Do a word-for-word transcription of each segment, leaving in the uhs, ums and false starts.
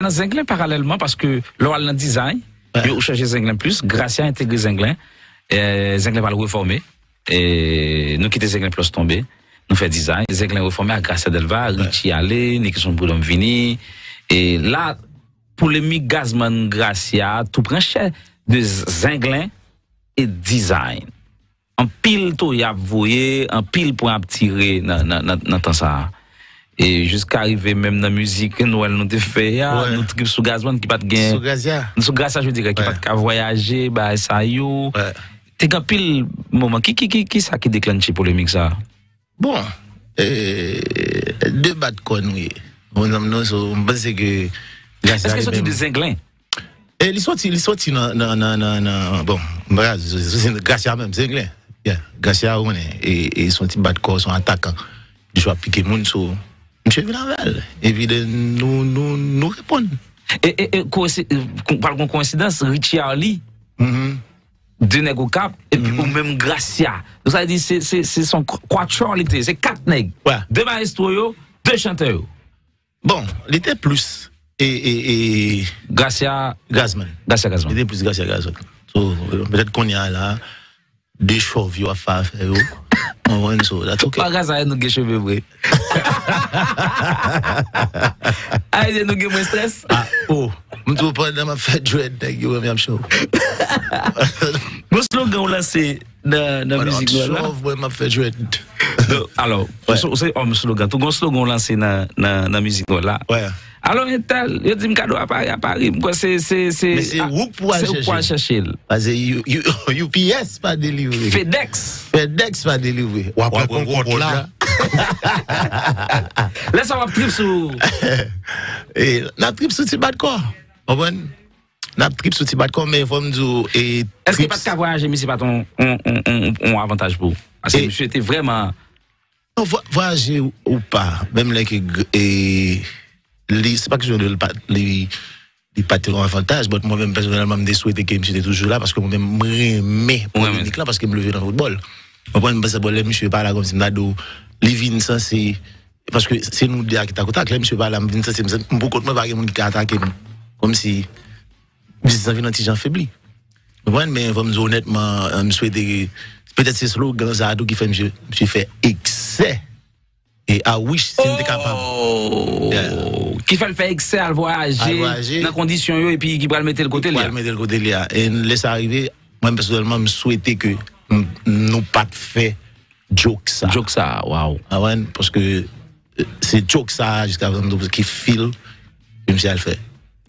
nan Zenglen paralèlman, paske lè w al nan dizay, yo chanje Zenglen plis, Gracia entegre Zenglen, e, Zenglen pral refòme, e, nou kite Zenglen plis tonbe, nou fè dizay, Zenglen refòme ak Gracia Delva, Richie ale, Niki Son Prud'homme vini, e la, polemik Gazman Gracia tou pran chè de Zenglen e dizay. Anpil toye ap voye, anpil pwen ap tire nan, nan, nan, nan tan sa a. E jiska rive menm nan mizik Nwèl nou te fè a, nou trip sou Gazman ki pa t gen. Sou Gracia. Sou Gracia, je dirais, ki pa t ka vwayaje, bagay sa yo. Te gen anpil moman. Ki, ki, ki, ki sa ki deklanche polemik sa a? Bon, e, de bat kò nou ye. Bon, non, non, so, m panse ke Gracia li menm. Èske soti de Zenglen? E li soti, li soti nan, nan, nan, nan, nan, bon, m pa ka di, se, se, se Gracia menm, Zenglen. Yeah, Gracia, ou konnen, e, e se yon ti bat kò, se yon atakan. Li jwe ap pike moun, so, misye vin avè l. Epi de, nou, nou, nou reponn. E, e, e, koensi-, e, pral gon koensidans, Richie Arly, de nèg Okap, epi ou menm Gracia. Donk, sa vle di, se, se, se son kwa-, quatuor li te, se kat nèg. De maestro yo, de chantè yo. Bon, li te plis e, e, e Gracia Gazman. Gracia Gazman. Li te plis Gracia Gazman. So, petèt kounye a la, de chòv yo ap fè afè yo. Ou konprann, so, that's okay. Pa gras a nou gen cheve vre. Ayisyen nou gen mwen strès. Ah, oh. M tou pandan m ap fè dread, nèg yo wè m y ap chòv. Gon slogan ou lanse nan, nan mizik nou an la? Chòv, mwen, m ap fè dread. Non, alò, ou se, ou se òm slogan. Tou gon slogan ou lanse nan, nan, nan mizik nou an la. Alò, entèl, yo di m kado a Pari, a Pari. M kwè se, se, se, men se ou k pou al chèche l. Paske you, you, U P S pa delivre. FedEx. FedEx pa delivre. W ap pran konkòt la. Lè sa w ap trip sou. E, n ap trip sou ti bat kò. Konprann? N ap trip sou ti bat kò, men fò m di w, e, èske pa t ka vwayaje, misye pa t yon, yon, yon, yon, yon avantaj pou ou? Paske misye te vrèman. Non, vwa-, vwayaje ou pa, menm lè ke gr-, e, li, se pa kesyon de li pa, li, li pa te yon avantaj, but mwen menm pèsonèlman, m te swete ke misye te toujou la, paske mwen menm, m renmen polemik la, paske m leve nan foutbòl. Ou konprann, m panse, bon, lè misye pa la, kòmsi m ta di w, li vin sanse, paske se nou de a ki ta kontak, lè misye pa la, m vin sanse, m, m pou kont mwen, pa gen moun ki ka atake m. Kòmsi, biznis lan vin yon ti jan febli. Ou konprann? Men fò m di w onètman, m swete ke, petèt se slogan sa a tou ki fè misye, misye fè eksè. E I wish si m te kapab. Oh! Yeah. Ki fè l fè eksè al vwayaje nan kondisyon yo epi ki pral mete l kote li a. Pral mete l kote li a. E lè sa rive, mwen pèsonèlman, m swete ke m, nou pa t fè joke sa. Joke sa, wow. Ou konprann? Paske, e, se joke sa, jiska prezan, ki feel ke misye al fè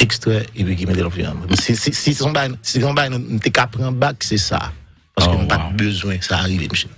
ekstrè epi ki mete l an feyam. Si, si, si se yon bagay, si se yon bagay, m te ka pran bak, se sa. Paske m pa t bezwen sa rive, misye.